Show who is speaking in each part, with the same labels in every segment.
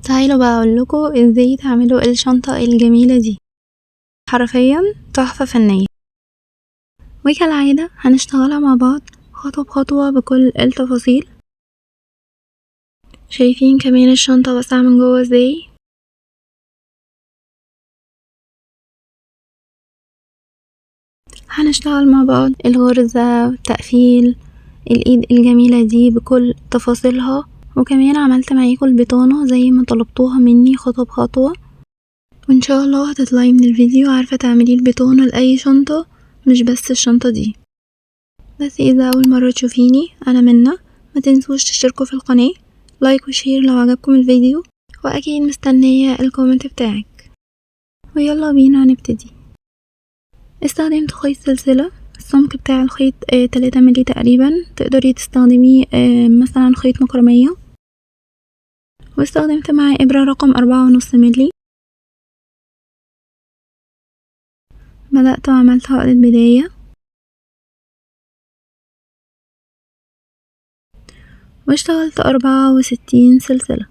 Speaker 1: تعالوا بقى اقول لكم ازاي تعملوا الشنطة الجميلة دي، حرفيا تحفة فنية. وكالعادة هنشتغلها مع بعض خطوة بخطوة بكل التفاصيل. شايفين كمان الشنطة واسعة من جوه ازاي؟ هنشتغل مع بعض الغرزة والتقفيل، الايد الجميلة دي بكل تفاصيلها، وكمان عملت معاكم البطانة زي ما طلبتوها مني خطوة بخطوة. وان شاء الله هتطلعي من الفيديو عارفة تعملي البطانة لأي شنطة، مش بس الشنطة دي. بس اذا اول مرة تشوفيني انا منى، ما تنسوش تشتركوا في القناة، like و share لو عجبكم الفيديو، واكيد مستنية ال comment بتاعك. ويلا بينا نبتدي. استخدمت خيط سلسلة، السمك بتاع الخيط 3 ملي تقريبا، تقدري تستخدمي مثلا خيط مكرمية. واستخدمت معاه إبرة رقم 4.5 ملي. بدأت وعملت عقدة بداية، واشتغلت 64 سلسلة.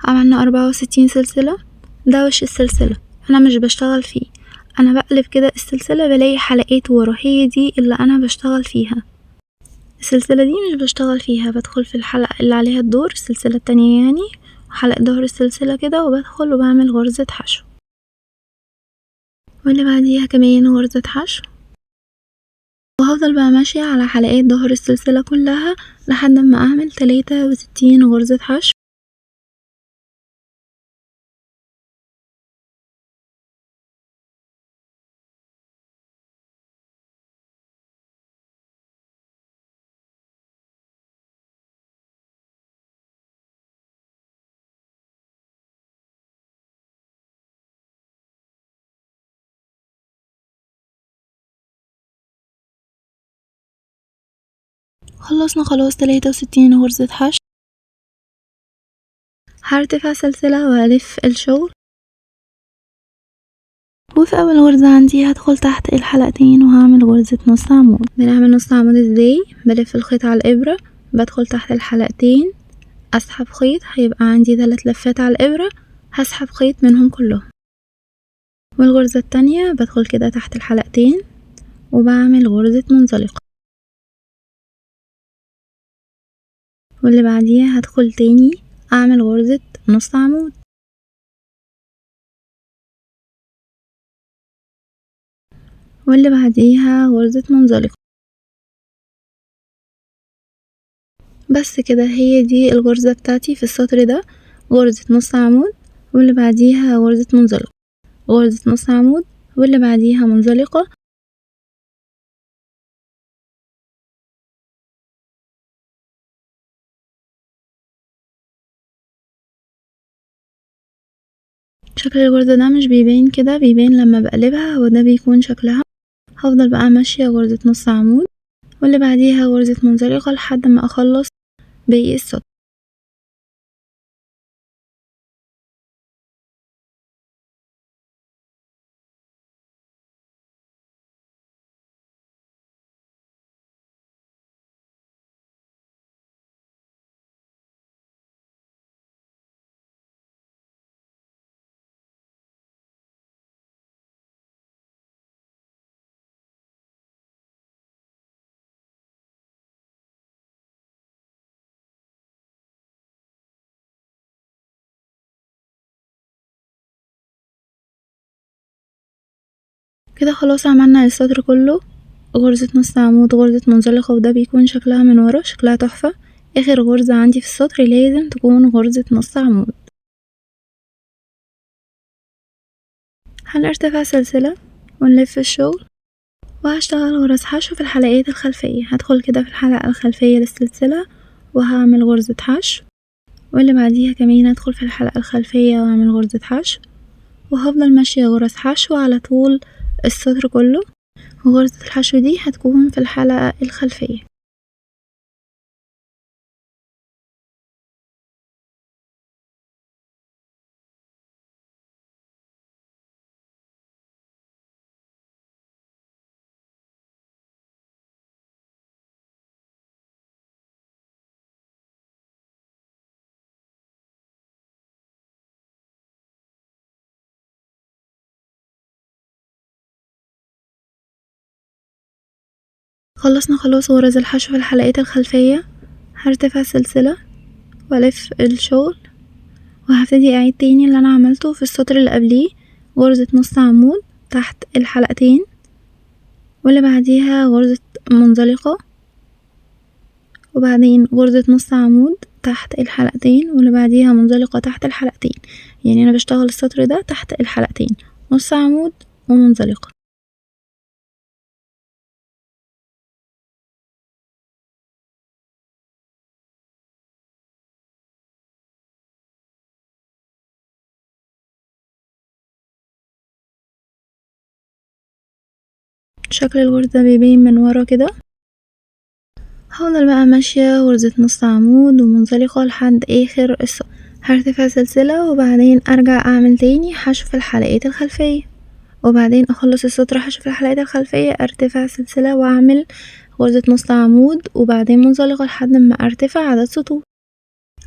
Speaker 1: عملنا 64 سلسلة. ده وش السلسلة، أنا مش بشتغل فيه، أنا بقلب كده السلسلة بلاقي حلقات ورا، هي دي اللي أنا بشتغل فيها. السلسلة دي مش بشتغل فيها، بدخل في الحلقة اللي عليها الدور، السلسلة التانية يعني، وحلقة ظهر السلسلة كده، وبدخل وبعمل غرزة حشو، واللي بعديها كمان غرزة حشو، وهفضل بقى ماشية على حلقات ظهر السلسلة كلها لحد ما أعمل 63 غرزة حشو. خلصنا خلاص 63 غرزة حشو. هرتفع سلسلة وألف الشغل، وفي أول غرزة عندي هدخل تحت الحلقتين وهعمل غرزة نص عمود. بنعمل نص عمود ازاي؟ بلف الخيط على الإبرة، بدخل تحت الحلقتين، أسحب خيط، هيبقى عندي 3 لفات على الإبرة، هسحب خيط منهم كلهم. والغرزة التانية بدخل كده تحت الحلقتين وبعمل غرزة منزلقة، واللي بعديها هدخل تاني اعمل غرزة نص عمود. واللي بعديها غرزة منزلقة. بس كده، هي دي الغرزة بتاعتي في السطر ده، غرزة نص عمود، واللي بعديها غرزة منزلقة، غرزة نص عمود، واللي بعديها منزلقة. شكل الغرزة ده مش بيبان كده، بيبان لما بقلبها، هو ده بيكون شكلها. هفضل بقى ماشية غرزة نص عمود، واللي بعديها غرزة منزلقة لحد ما اخلص باقي السطر. كده خلاص عملنا السطر كله، غرزة نص عمود، غرزة منزلقة، وده بيكون شكلها من ورا، شكلها تحفة. اخر غرزة عندي في السطر لازم تكون غرزة نص عمود. هنرتفع سلسلة ونلف الشغل، وهشتغل غرز حشو في الحلقات الخلفية. هدخل كده في الحلقة الخلفية للسلسلة وهعمل غرزة حشو، واللي بعديها كمان هدخل في الحلقة الخلفية واعمل غرزة حشو، وهفضل ماشية غرز حشو على طول السطر كله. وغرزة الحشو دي هتكون في الحلقة الخلفية. خلصنا خلاص غرز الحشو في الحلقات الخلفية. هرتفع سلسلة والف الشغل، وهبتدي اعيد تاني اللي انا عملته في السطر اللي قبليه، غرزة نص عمود تحت الحلقتين، واللي بعديها غرزة منزلقة، وبعدين غرزة نص عمود تحت الحلقتين، واللي بعديها منزلقة تحت الحلقتين. يعني أنا بشتغل السطر ده تحت الحلقتين، نص عمود ومنزلقة. شكل الغرزة بيبان من ورا كده. هفضل بقى ماشية غرزة نص عمود ومنزلقة لحد آخر السطر. هرتفع سلسلة وبعدين أرجع أعمل تاني حشو في الحلقات الخلفية، وبعدين أخلص السطر حشو في الحلقات الخلفية، أرتفع سلسلة وأعمل غرزة نص عمود وبعدين منزلقة لحد ما أرتفع عدد سطور.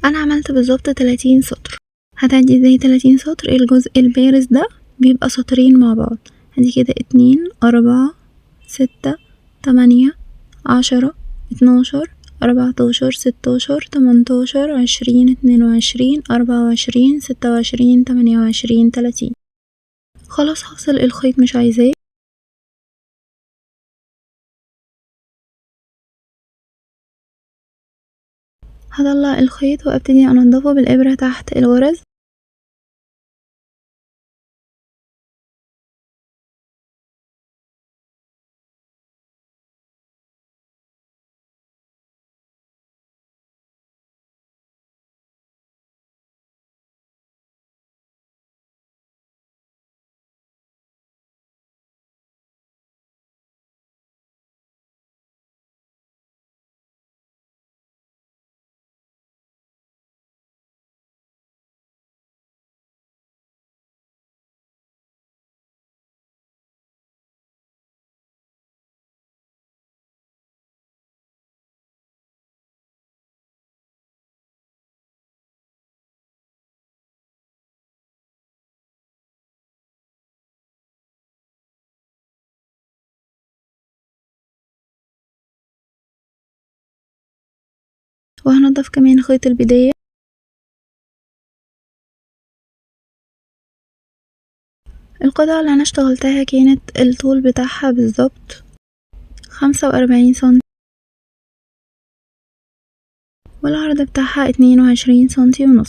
Speaker 1: أنا عملت بالظبط 30 سطر. هتعدي ازاي 30 سطر؟ الجزء البارز ده بيبقى سطرين مع بعض، ادي كده 2 4 6 8 10 12 14 16 18 20 22 24 26 28 30. خلاص هفصل الخيط مش عايزاه. هطلع الخيط وابتدي انضفه بالابرة تحت الغرز. وهنضف كمان خيط البداية. القطعة اللي انا اشتغلتها كانت الطول بتاعها بالظبط 45 سنتي، والعرض بتاعها 22 سنتي ونص.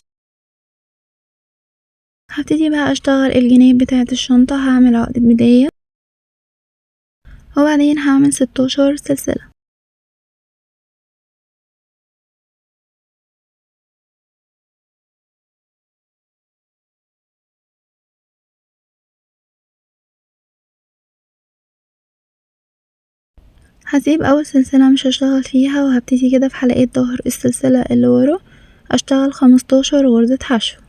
Speaker 1: هبتدي بقى اشتغل الجناب بتاعة الشنطة. هعمل عقدة بداية وبعدين هعمل 16 سلسلة. هسيب اول سلسلة مش هشتغل فيها، وهبتدي كده في حلقات ظهر السلسلة اللي ورا اشتغل 15 غرزة حشو.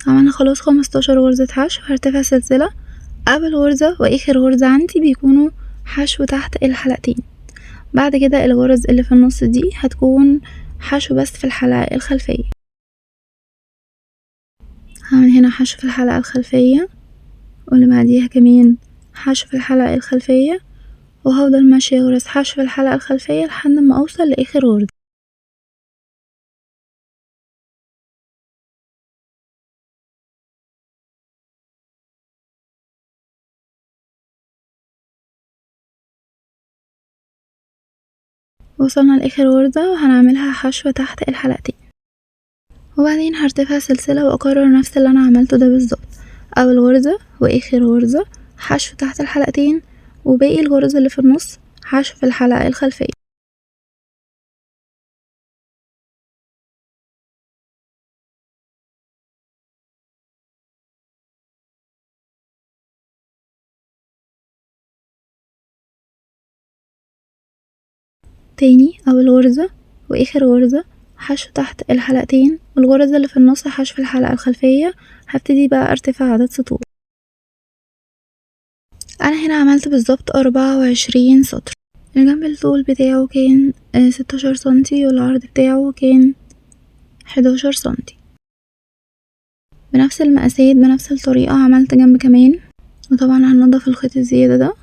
Speaker 1: عملنا خلاص 15 غرزة حشو. هرتفع سلسلة، اول غرزة واخر غرزة عندي بيكونوا حشو تحت الحلقتين. بعد كده الغرز اللي في النص دي هتكون حشو بس في الحلقة الخلفية. هعمل هنا حشو في الحلقة الخلفية، واللي بعديها كمان حشو في الحلقة الخلفية، وهفضل ماشية غرز حشو في الحلقة الخلفية لحد ما اوصل لاخر غرزة. وصلنا لاخر غرزة وهنعملها حشو تحت الحلقتين، وبعدين هرتفع سلسلة واكرر نفس اللي انا عملته ده بالظبط. اول غرزة واخر غرزة حشو تحت الحلقتين، وباقي الغرز اللي في النص حشو في الحلقة الخلفية. تاني اول غرزة واخر غرزة حشو تحت الحلقتين، والغرزة اللي في النص حشو في الحلقة الخلفية. هبتدي بقى ارتفع عدد سطور. انا هنا عملت بالظبط 24 سطر. الجنب الطول بتاعه كان 16 سنتي والعرض بتاعه كان 11 سنتي. بنفس المقاسات بنفس الطريقة عملت جنب كمان، وطبعا هننضف الخيط الزيادة ده.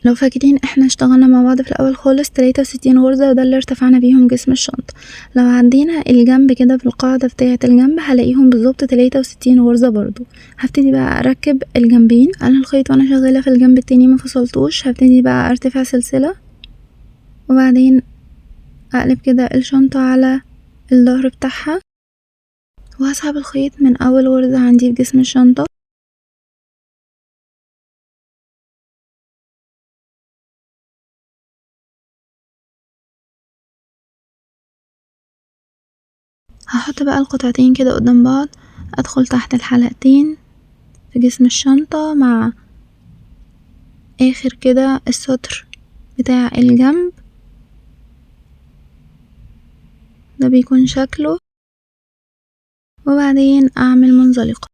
Speaker 1: لو فاكرين احنا اشتغلنا مع بعض في الأول خالص 63 غرزة، وده اللي ارتفعنا بيهم جسم الشنطة. لو عدينا الجنب كده في القاعدة بتاعة الجنب هلاقيهم بالظبط 63 غرزة برضو. هبتدي بقى أركب الجنبين. أنا الخيط وأنا شغالة في الجنب التاني ما فصلتوش، هبتدي بقى أرتفع سلسلة وبعدين أقلب كده الشنطة على الظهر بتاعها، وهسحب الخيط من أول غرزة عندي في جسم الشنطة. هحط بقى القطعتين كده قدام بعض، أدخل تحت الحلقتين في جسم الشنطة مع آخر كده السطر بتاع الجنب، ده بيكون شكله، وبعدين أعمل منزلقة.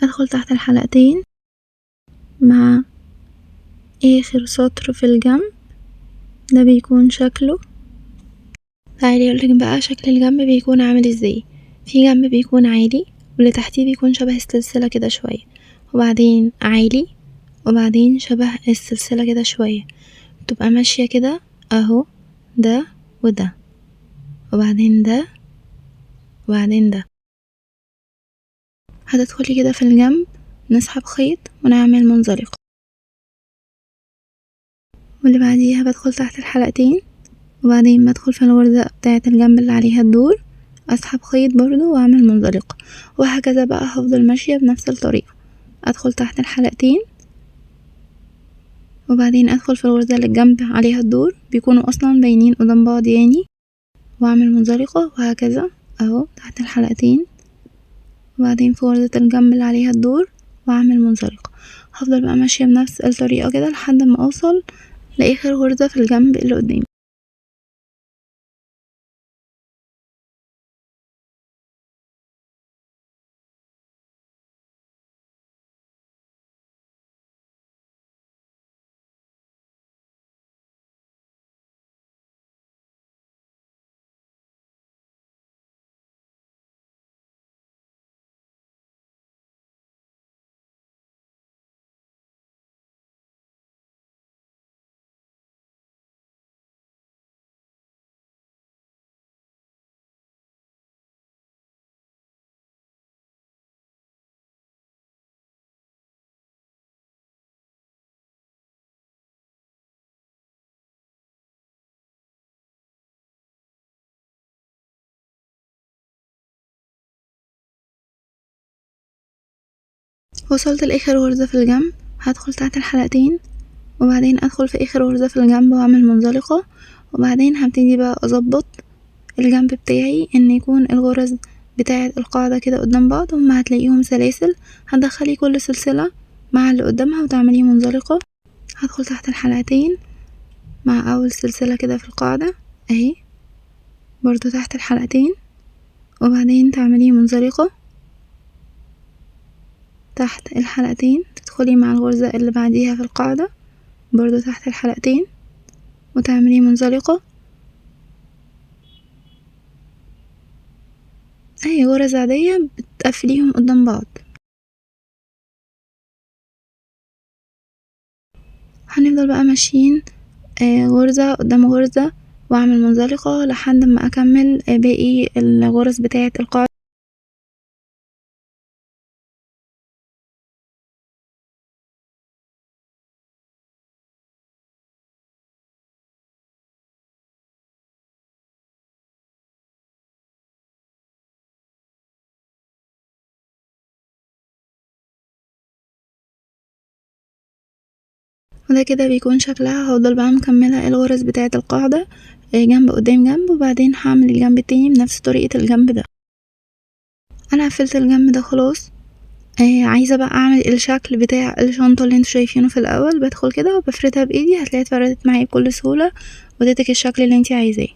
Speaker 1: أدخل تحت الحلقتين مع آخر سطر في الجنب، ده بيكون شكله. تعالي اقولك بقى شكل الجنب بيكون عامل ازاي. في جنب بيكون عالي واللي تحتيه بيكون شبه السلسلة كده شوية، وبعدين عالي وبعدين شبه السلسلة كده شوية، تبقى ماشية كده اهو، ده وده وبعدين ده وبعدين ده. هتدخلي كده في الجنب، نسحب خيط ونعمل منزلقة، واللي بعديها بدخل تحت الحلقتين وبعدين بدخل في الغرزة بتاعة الجنب اللي عليها الدور، أسحب خيط برضو وأعمل منزلقة، وهكذا بقى هفضل ماشية بنفس الطريقة. أدخل تحت الحلقتين وبعدين أدخل في الغرزة اللي الجنب عليها الدور، بيكونوا أصلا باينين قدام بعض وأعمل منزلقة، وهكذا أهو تحت الحلقتين وبعدين في غرزة الجنب اللي عليها الدور وأعمل منزلقة. هفضل بقى ماشية بنفس الطريقة كده لحد ما أوصل لآخر غرزة في الجنب اللي قدامي. وصلت لآخر غرزة في الجنب، هدخل تحت الحلقتين وبعدين أدخل في آخر غرزة في الجنب وأعمل منزلقة، وبعدين هبتدي بقى أظبط الجنب بتاعي إن يكون الغرز بتاعة القاعدة كده قدام بعض، هما هتلاقيهم سلاسل، هتدخلي كل سلسلة مع اللي قدامها وتعملي منزلقة. هدخل تحت الحلقتين مع أول سلسلة كده في القاعدة أهي، برضو تحت الحلقتين، وبعدين تعملي منزلقة تحت الحلقتين، تدخلي مع الغرزة اللي بعديها في القاعدة برضو تحت الحلقتين وتعملي منزلقة. اهي غرز عادية بتقفليهم قدام بعض. هنفضل بقى ماشيين، غرزة قدام غرزة واعمل منزلقة لحد ما اكمل، باقي الغرز بتاعة القاعدة. وده كده بيكون شكلها. هفضل بقى مكملة الغرز بتاعة القاعدة، جنب قدام جنب، وبعدين هعمل الجنب التاني بنفس طريقة الجنب ده. انا قفلت الجنب ده خلاص. عايزة بقى اعمل الشكل بتاع الشنطة اللي انتوا شايفينه في الاول. بدخل كده وبفردها بايدي، هتلاقيها اتفردت معايا بكل سهولة واديتك الشكل اللي انتي عايزاه.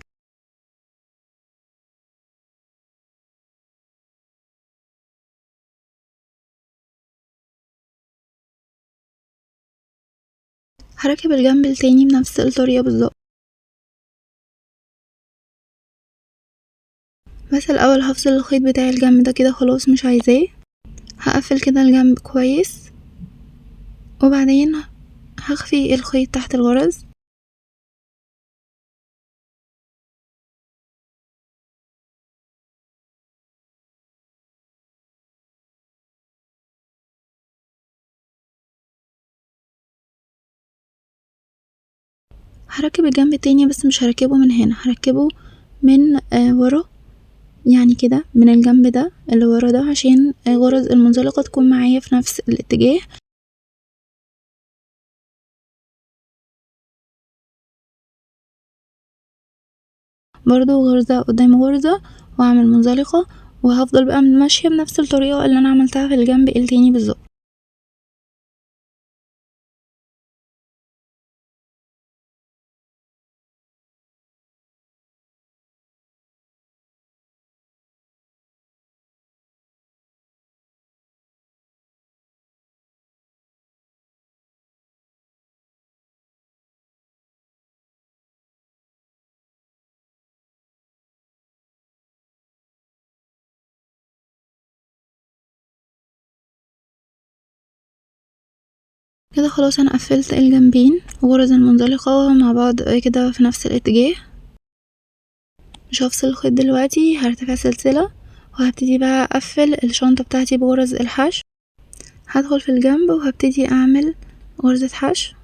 Speaker 1: هركب الجنب التاني بنفس الطريقة بالظبط، بس الأول هفصل الخيط بتاع الجنب ده كده خلاص مش عايزاه. هقفل كده الجنب كويس، وبعدين هخفي الخيط تحت الغرز. هركب الجنب التاني بس مش هركبه من هنا، هركبه من ورا، يعني كده من الجنب ده اللي ورا ده، عشان غرز المنزلقة تكون معايا في نفس الاتجاه. برضو غرزة قدام غرزة واعمل منزلقة، وهفضل بقى ماشية بنفس الطريقة اللي انا عملتها في الجنب التاني بالظبط. كده خلاص انا قفلت الجنبين غرز المنزلقة مع بعض كده في نفس الاتجاه. مش هفصل الخيط دلوقتي، هرتفع سلسلة وهبتدي بقى اقفل الشنطة بتاعتي بغرز الحشو. هدخل في الجنب وهبتدي اعمل غرزة حشو.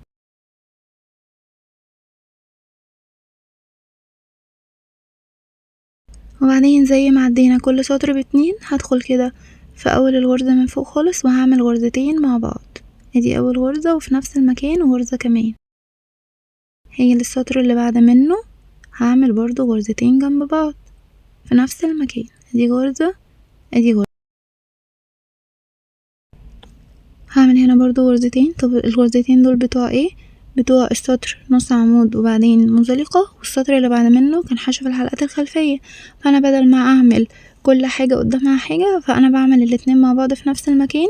Speaker 1: وبعدين زي ما عدينا كل سطر باتنين هدخل كده في اول الغرزة من فوق خالص وهعمل غرزتين مع بعض. ادي اول غرزة، وفي نفس المكان غرزة كمان. هاجي للسطر اللي بعد منه هعمل برضو غرزتين جنب بعض في نفس المكان، ادي غرزة ادي غرزة. هعمل هنا برضو غرزتين. طب الغرزتين دول بتوع ايه؟ بتوع السطر نص عمود وبعدين منزلقة، والسطر اللي بعد منه كان حشو في الحلقات الخلفية. فأنا بدل ما أعمل كل حاجة قدامها حاجة، فأنا بعمل الاتنين مع بعض في نفس المكان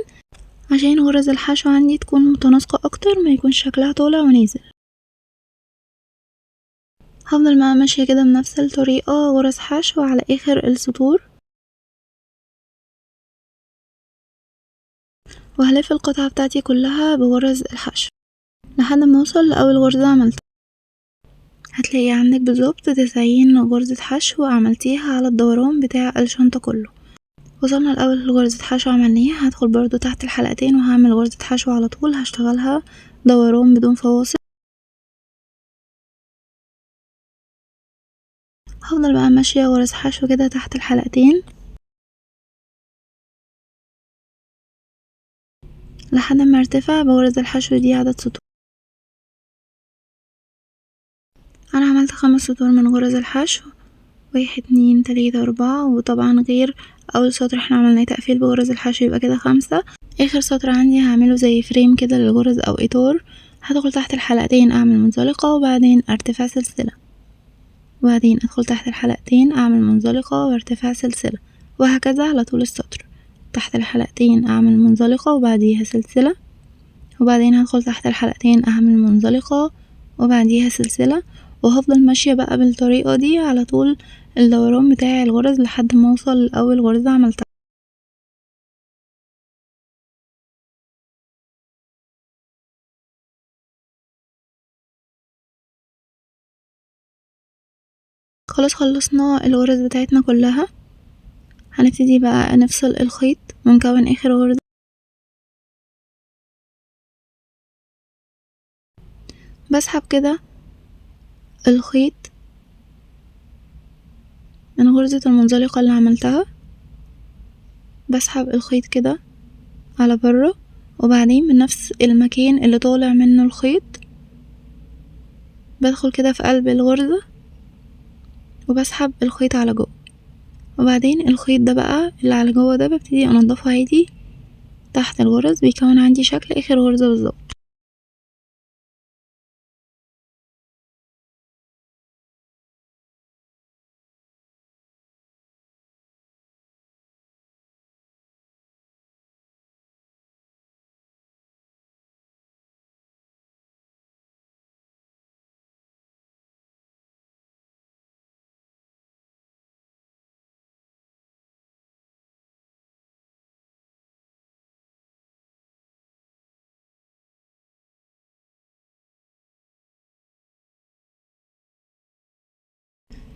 Speaker 1: عشان غرز الحشو عندي تكون متناسقة أكتر، ما يكونش شكلها طالع ونازل. هفضل بقى ماشية كده بنفس الطريقة غرز حشو على آخر السطور، وهلف القطعة بتاعتي كلها بغرز الحشو لحد ما اوصل لأول غرزة عملتها. هتلاقي عندك بالظبط 90 غرزة حشو عملتيها على الدوران بتاع الشنطة كله. وصلنا لأول غرزة حشو عملناها، هدخل برضو تحت الحلقتين وهعمل غرزة حشو على طول، هشتغلها دوران بدون فواصل. هفضل بقى ماشية غرز حشو كده تحت الحلقتين لحد ما ارتفع بغرز الحشو دي عدد سطور. انا عملت 5 سطور من غرز الحشو، 1 2 3 4، وطبعا غير اول سطر احنا عملناه تقفيل بغرز الحشو يبقى كده 5. اخر سطر عندي هعمله زي فريم كده للغرز او اطار. هدخل تحت الحلقتين اعمل منزلقة وبعدين ارتفع سلسلة، وبعدين ادخل تحت الحلقتين اعمل منزلقة وارتفع سلسلة، وهكذا على طول السطر. تحت الحلقتين اعمل منزلقة وبعديها سلسلة، وبعدين هدخل تحت الحلقتين اعمل منزلقة وبعديها سلسلة، وهفضل ماشية بقى بالطريقة دي على طول الدوران بتاع الغرز لحد ما اوصل لأول غرزة عملتها. خلاص خلصنا الغرز بتاعتنا كلها. هنبتدي بقى نفصل الخيط ونكون اخر غرزة. بسحب كده الخيط من غرزة المنزلقة اللي عملتها، بسحب الخيط كده على بره، وبعدين من نفس المكان اللي طالع منه الخيط بدخل كده في قلب الغرزة وبسحب الخيط على جوه، وبعدين الخيط ده بقى اللي على جوه ده ببتدي انضفه عادي تحت الغرز، بيكون عندي شكل اخر غرزة بالظبط.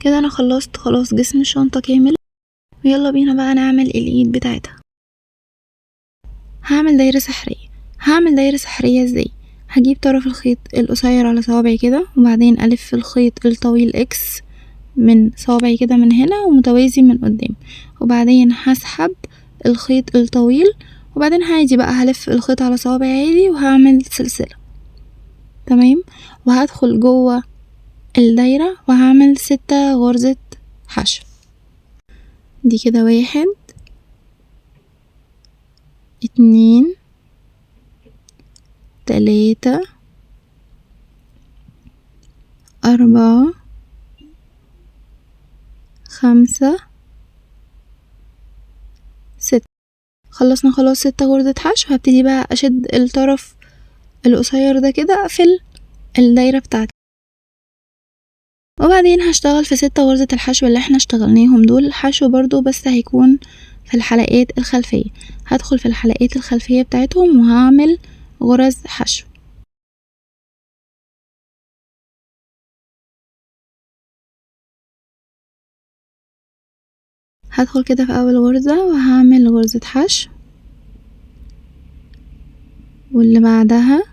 Speaker 1: كده انا خلصت خلاص جسم الشنطة كامل. ويلا بينا بقى نعمل الايد بتاعتها. هعمل دايرة سحرية. هعمل دايرة سحرية ازاي؟ هجيب طرف الخيط القصير على صوابعي كده، وبعدين ألف الخيط الطويل اكس من صوابعي كده من هنا ومتوازي من قدام، وبعدين هسحب الخيط الطويل، وبعدين عادي بقى هلف الخيط على صوابعي عادي وهعمل سلسلة. تمام. وهدخل جوه الدايرة وهعمل 6 غرزة حشو. دي كده 1، 2، 3، 4، 5، 6. خلصنا خلاص 6 غرزة حشو. هبتدي بقى أشد الطرف القصير ده كده، أقفل الدايرة بتاعتي، وبعدين هشتغل في 6 غرزة الحشو اللي احنا اشتغلناهم دول. الحشو برضو بس هيكون في الحلقات الخلفية. هدخل في الحلقات الخلفية بتاعتهم وهعمل غرز حشو. هدخل كده في أول غرزة وهعمل غرزة حشو، واللي بعدها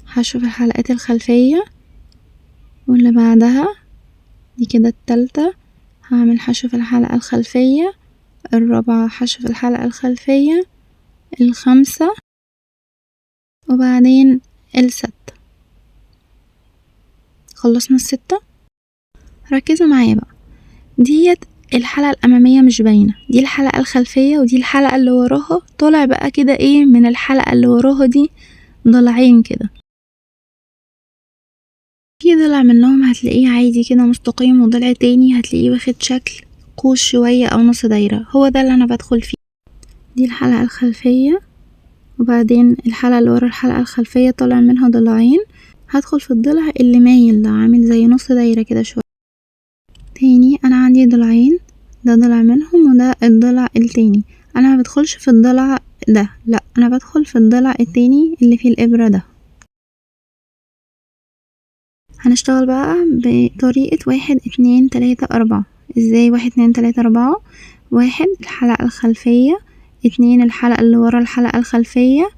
Speaker 1: حشو في الحلقات الخلفية، واللي بعدها دي كده التالتة هعمل حشو في الحلقة الخلفية، الرابعة حشو في الحلقة الخلفية، الخامسة، وبعدين الستة. خلصنا ال6. ركزوا معايا بقى، ديت الحلقة الأمامية مش باينة، دي الحلقة الخلفية ودي الحلقة اللي وراها. طالع بقى كده ايه من الحلقة اللي وراها دي ضلعين كده، في ضلع منهم هتلاقيه عادي كده مستقيم، وضلع تاني هتلاقيه واخد شكل قوس شوية أو نص دايرة. هو ده اللي أنا بدخل فيه. دي الحلقة الخلفية، وبعدين الحلقة اللي ورا الحلقة الخلفية طالع منها ضلعين. هدخل في الضلع اللي مايل ده، عامل زي نص دايرة كده شوية. تاني أنا عندي ضلعين، ده ضلع منهم وده الضلع التاني. أنا ما بدخلش في الضلع ده، لا أنا بدخل في الضلع التاني اللي فيه الإبرة ده. هنشتغل بقى بطريقة 1 2 3 4. ازاي 1 2 3 4؟ 1 الحلقة الخلفية، 2 الحلقة اللي ورا الحلقة الخلفية،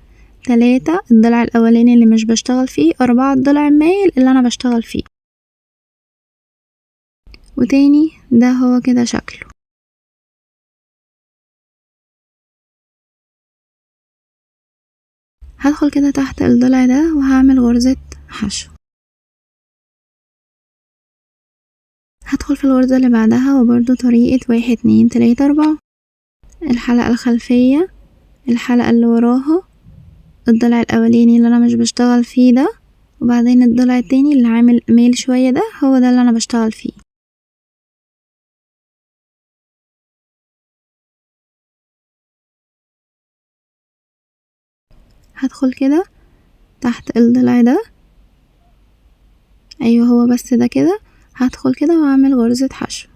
Speaker 1: 3 الضلع الأولاني اللي مش بشتغل فيه، 4 الضلع المايل اللي أنا بشتغل فيه. وتاني ده هو كده شكله. هدخل كده تحت الضلع ده وهعمل غرزة حشو. هدخل في الغرزة اللي بعدها وبرضو طريقة 1 2 3 4. الحلقة الخلفية، الحلقة اللي وراها، الضلع الأولاني اللي أنا مش بشتغل فيه ده، وبعدين الضلع التاني اللي عامل ميل شوية ده هو ده اللي أنا بشتغل فيه. هدخل كده تحت الضلع ده، أيوه هو بس ده كده. هدخل كده وأعمل غرزة حشو.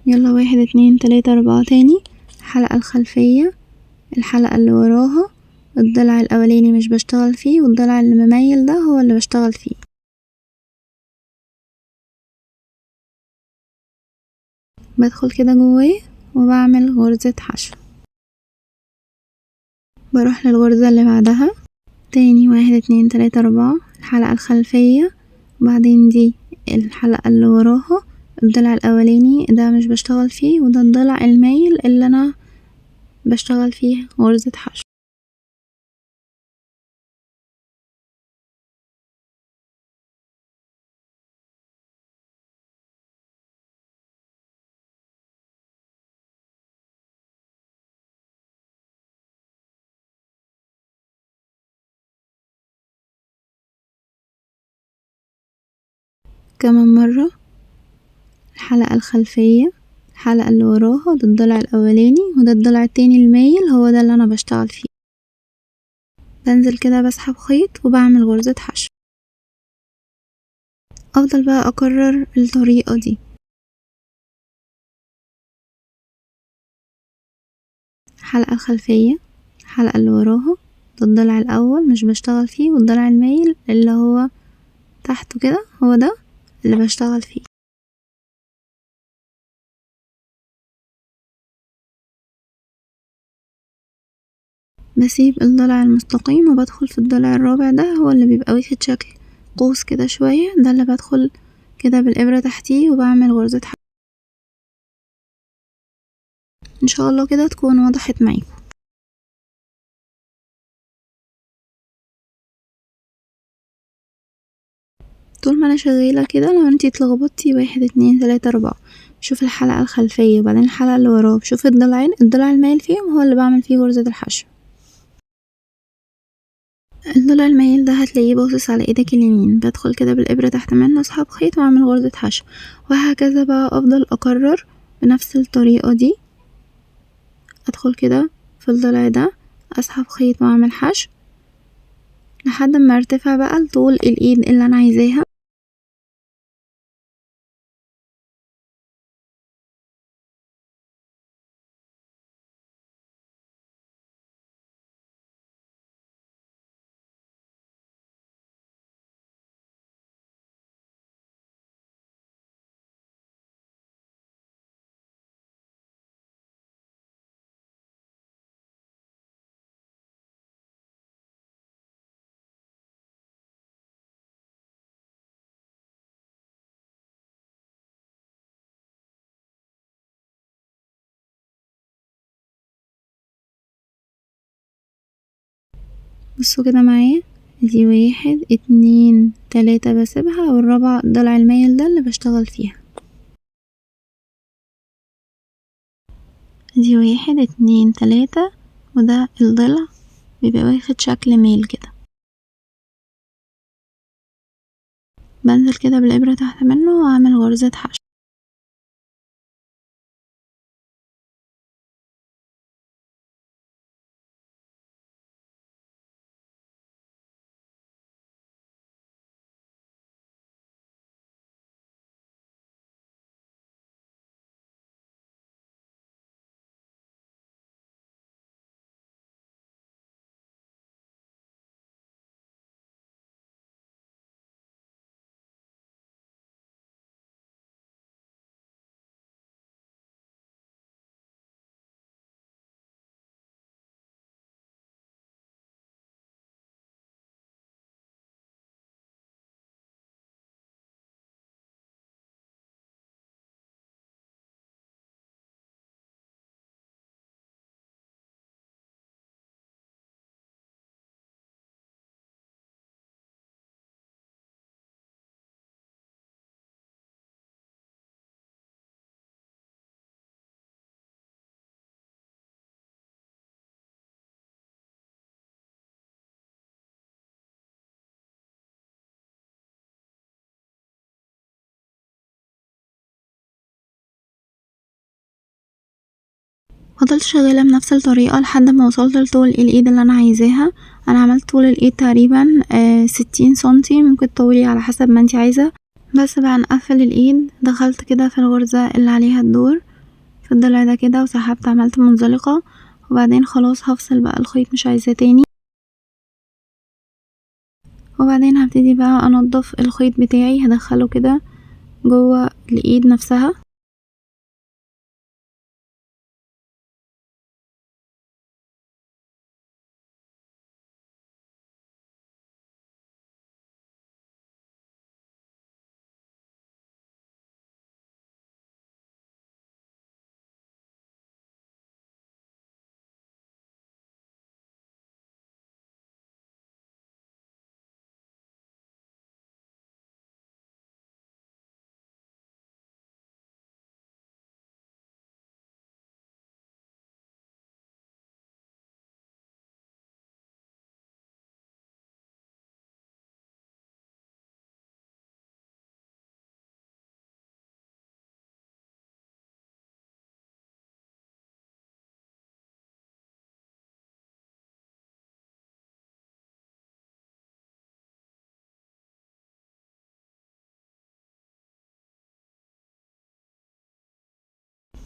Speaker 1: يلا 1 2 3 4 تاني. الحلقة الخلفية، الحلقة اللي وراها، الضلع الأولاني مش بشتغل فيه، والضلع اللي مميل ده هو اللي بشتغل فيه. بدخل كده جواه وبعمل غرزة حشو. بروح للغرزة اللي بعدها تاني، 1 2 3 4، الحلقة الخلفية، وبعدين دي الحلقة اللي وراها، الضلع الأولاني ده مش بشتغل فيه، وده الضلع المايل اللي أنا بشتغل فيه غرزة حشو. كمان مرة، الحلقة الخلفية، الحلقة اللي وراها، ده الضلع الأولاني وده الضلع التاني المايل هو ده اللي أنا بشتغل فيه. بنزل كده بسحب خيط وبعمل غرزة حشو. أفضل بقى أكرر الطريقة دي. الحلقة الخلفية، الحلقة اللي وراها، ده الضلع الأول مش بشتغل فيه، والضلع المايل اللي هو تحته كده هو ده اللي بشتغل فيه. بسيب الضلع المستقيم وبدخل في الضلع الرابع، ده هو اللي بيبقى واخد شكل قوس كده شوية، ده اللي بدخل كده بالإبرة تحتيه وبعمل غرزة حشو. إن شاء الله كده تكون وضحت معاكم. طول ما أنا شغالة كده لو انتي اتلخبطتي 1 2 3 4، شوف الحلقة الخلفية وبعدين الحلقة اللي وراه، شوف الضلعين، الضلع المايل فيهم هو اللي بعمل فيه غرزة الحشو. الضلع المايل ده هتلاقيه باصص على ايدك اليمين، بدخل كده بالإبرة تحت منه اسحب خيط وأعمل غرزة حشو، وهكذا بقى أفضل أكرر بنفس الطريقة دي. أدخل كده في الضلع ده أسحب خيط وأعمل حشو لحد ما ارتفع بقى لطول الإيد اللي أنا عايزاها. بصوا كده معايا، ادي 1 2 3 بسيبها، والرابعة الضلع المايل ده اللي بشتغل فيها. ادي 1 2 3، وده الضلع بيبقى واخد شكل ميل كده. بنزل كده بالإبرة تحت منه وأعمل غرزة حشو. فضلت شغالة بنفس الطريقة لحد ما وصلت لطول الإيد اللي أنا عايزاها. أنا عملت طول الإيد تقريبا، 60 سنتي، ممكن تطولي على حسب ما انتي عايزة. بس بقى نقفل الإيد. دخلت كده في الغرزة اللي عليها الدور في الضلع ده كده وسحبت، عملت منزلقة، وبعدين خلاص هفصل بقى الخيط مش عايزاه تاني. وبعدين هبتدي بقى انضف الخيط بتاعي، هدخله كده جوه الإيد نفسها.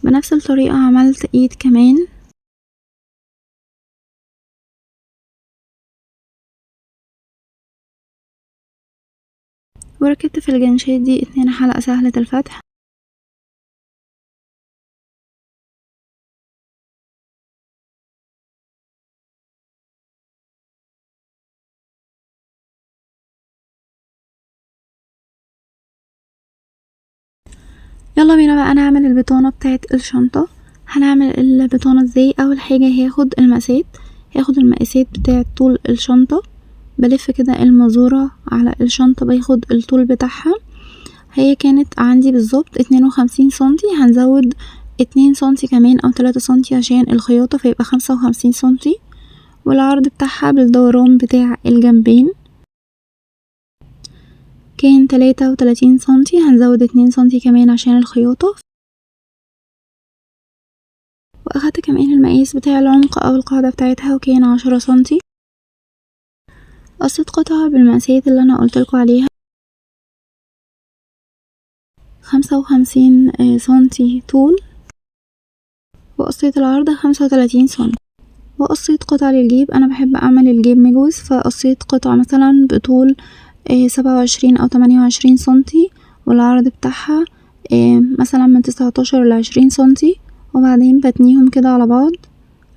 Speaker 1: بنفس الطريقة عملت ايد كمان. وركبت في الجنشات دي 2 حلقة سهلة الفتح. يلا بينا بقى نعمل البطانة بتاعت الشنطة. هنعمل البطانة ازاي؟ اول حاجة هاخد المقاسات بتاعت طول الشنطة، بلف كده المزورة على الشنطة باخد الطول بتاعها. هي كانت عندي بالظبط 52 سنتي، هنزود 2 سنتي كمان او 3 سنتي عشان الخياطة، فيبقى 55 سنتي. والعرض بتاعها بالدوران بتاع الجنبين كان 33 سنتي، هنزود 2 سنتي كمان عشان الخياطة. واخدت كمان المقاس بتاع العمق او القاعدة بتاعتها وكان 10 سنتي. قصيت قطعة بالمقاسات اللي انا قلتلكوا عليها، 55 سنتي طول، وقصيت العرض 35 سنتي. وقصيت قطعة للجيب، انا بحب اعمل الجيب مجوز، فقصيت قطعة مثلا بطول 27 او 28 سنتي، والعرض بتاعها مثلا من 19 لعشرين سنتي، وبعدين بتنيهم كده على بعض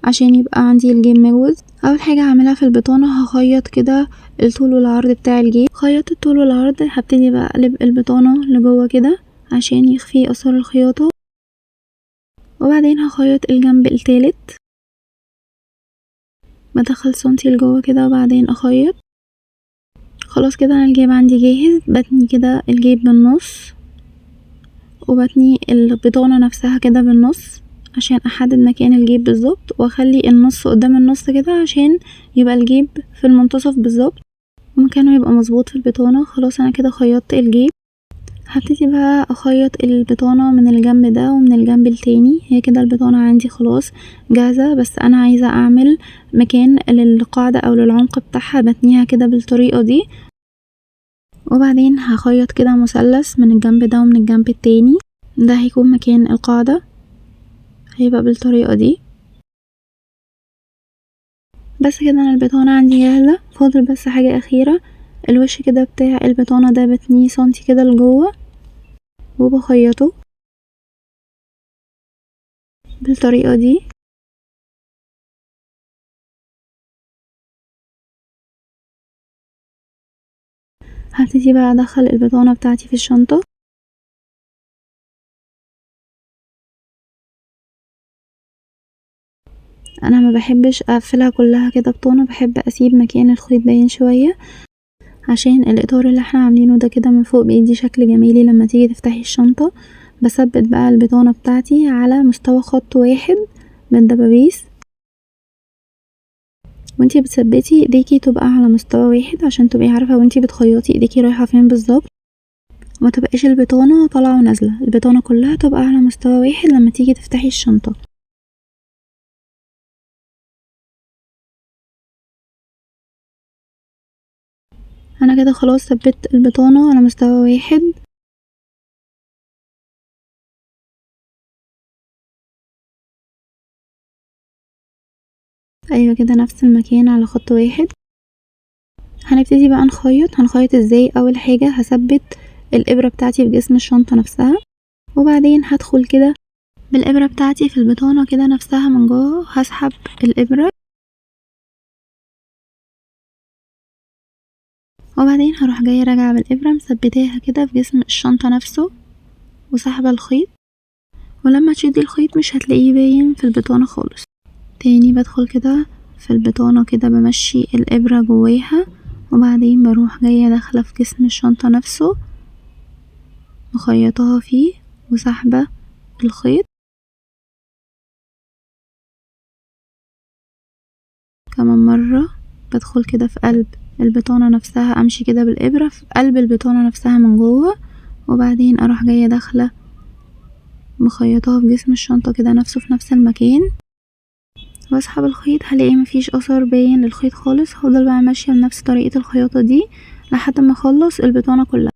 Speaker 1: عشان يبقى عندي الجيب مجوز. اول حاجة هعملها في البطانة هخيط كده الطول والعرض بتاع الجيب. خيطت الطول والعرض، هبتدي بقى اقلب البطانة لجوه كده عشان يخفي اثار الخياطة، وبعدين هخيط الجنب التالت، بدخل سنتي لجوه كده وبعدين اخيط. خلاص كده انا الجيب عندي جاهز. بتني كده الجيب بالنص، وبتني البطانة نفسها كده بالنص عشان احدد مكان الجيب بالظبط، واخلي النص قدام النص كده عشان يبقى الجيب في المنتصف بالظبط ومكانه يبقى مظبوط في البطانة. خلاص انا كده خيطت الجيب. هبتدي بقى اخيط البطانة من الجنب ده ومن الجنب التاني. هي كده البطانة عندي خلاص جاهزة، بس انا عايزة اعمل مكان للقاعدة او للعمق بتاعها، بتنيها كده بالطريقة دي، وبعدين هخيط كده مثلث من الجنب ده ومن الجنب التاني، ده هيكون مكان القاعدة، هيبقى بالطريقة دي. بس كده انا البطانة عندي جاهزة. فاضل بس حاجة أخيرة، الوش كده بتاع البطانة ده بتنيه سنتي كده لجوه وبخيطه بالطريقة دي. هبتدي بقى ادخل البطانة بتاعتي في الشنطة. انا ما بحبش اقفلها كلها كده بطانة، بحب اسيب مكان الخيط باين شوية عشان الاطار اللي احنا عاملينه ده كده من فوق بيدي شكل جمالي لما تيجي تفتحي الشنطة. بثبت بقى البطانة بتاعتي على مستوى خط واحد بالدبابيس، وانتي بتثبتي ايديكي تبقى على مستوى واحد عشان تبقي عارفة وانتي بتخيطي ايديكي رايحة فين بالظبط، وما تبقاش البطانة طالعة ونازلة، البطانة كلها تبقى على مستوى واحد لما تيجي تفتحي الشنطة. انا كده خلاص ثبت البطانة على مستوى واحد. ايوه كده نفس المكان على خط واحد. هنبتدي بقى نخيط. هنخيط ازاي؟ اول حاجة هثبت الابرة بتاعتي في جسم الشنطة نفسها، وبعدين هدخل كده بالابرة بتاعتي في البطانة كده نفسها من جوه، هسحب الابرة، وبعدين هروح جاية راجعة بالابرة مثبتاها كده في جسم الشنطة نفسه وسحبة الخيط، ولما تشدي الخيط مش هتلاقيه باين في البطانة خالص. تاني بدخل كده في البطانة كده بمشي الابرة جواها، وبعدين بروح جاية داخلة في جسم الشنطة نفسه مخيطاها فيه وسحبة الخيط. كمان مرة بدخل كده في قلب البطانة نفسها، امشي كده بالابرة في قلب البطانة نفسها من جوه، وبعدين اروح جاية داخلة مخيطاها في جسم الشنطة كده نفسه في نفس المكان، واسحب الخيط. هلاقي مفيش اثر باين للخيط خالص. هفضل بقى ماشية بنفس طريقة الخياطة دي لحد ما اخلص البطانة كلها.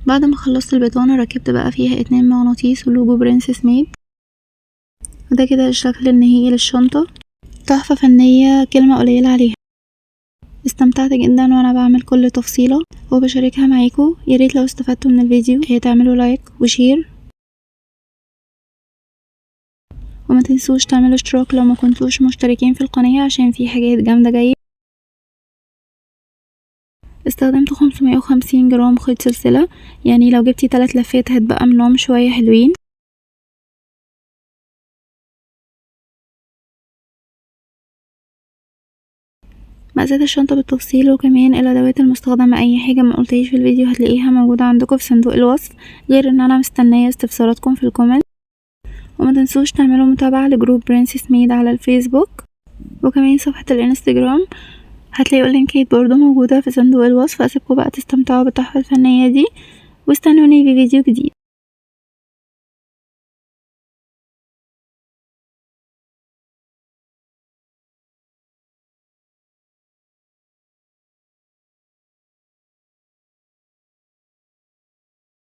Speaker 1: بعد ما خلصت البطانة ركبت بقى فيها 2 مغناطيس و logo Princess Made، وده كده الشكل النهائي للشنطة. تحفة فنية كلمة قليلة عليها. استمتعت جدا وانا بعمل كل تفصيلة وبشاركها معاكم. ياريت لو استفدتوا من الفيديو تعملوا like و share، وما تنسوش تعملوا اشتراك لو ما كنتوش مشتركين في القناة عشان في حاجات جامدة جاية. استخدمت 550 جرام خيط سلسلة، يعني لو جبتي 3 لفات هتبقى منهم شوية حلوين. مقاسات الشنطة بالتفصيل وكمان الأدوات المستخدمة، أي حاجة ما قلتهاش في الفيديو هتلاقيها موجودة عندكم في صندوق الوصف، غير ان انا مستنية استفساراتكم في ال comment. وما تنسوش تعملوا متابعة ل group Princess Made على الفيسبوك وكمان صفحة الانستجرام، هتلاقوا اللينكات برضو موجودة في صندوق الوصف. اسيبكم بقى تستمتعوا بالتحفة الفنية دي، واستنوني في فيديو جديد.